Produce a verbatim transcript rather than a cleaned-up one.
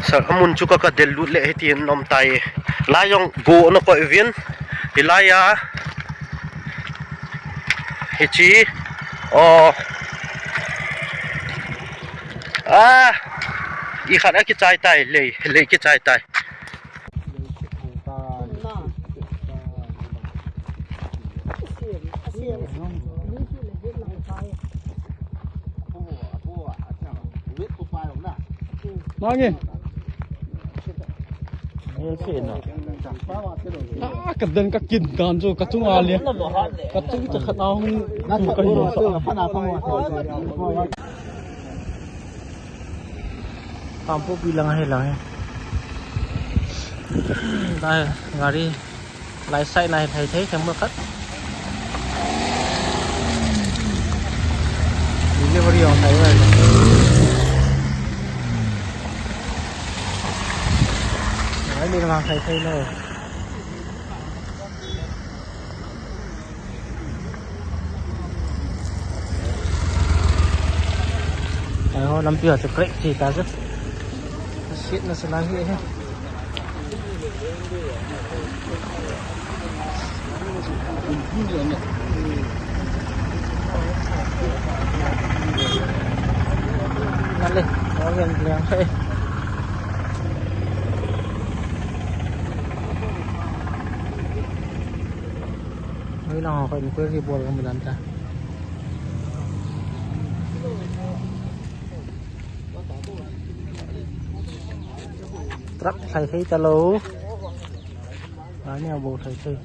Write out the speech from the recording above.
Sir, amun chu ka, ka del lut le hiti nom tai. Lai jong go na koi vin. Hilai a. Hichi. Oh. Ah. I khat a kichai tai, lei, lei kichai tai. Mange. Ah, ka den ka kin dan chu ka chunga le. Ka chung cha khat a hung tu ka hi. Kangpokpi lang ahi lang hi. Dai, gari lai side na hi thei thei thei mo khat. Delivery jong thei thei. Gari lang thei thei lo. Ai ho, lampi ho chu crack chi ta chu. Shit na sala hi he. Nale, ho gen liang he. Hoi lang ho, ka inquiry bol ka mu dan ta. Truck lhai thei talou. Ani a bol lhai thei.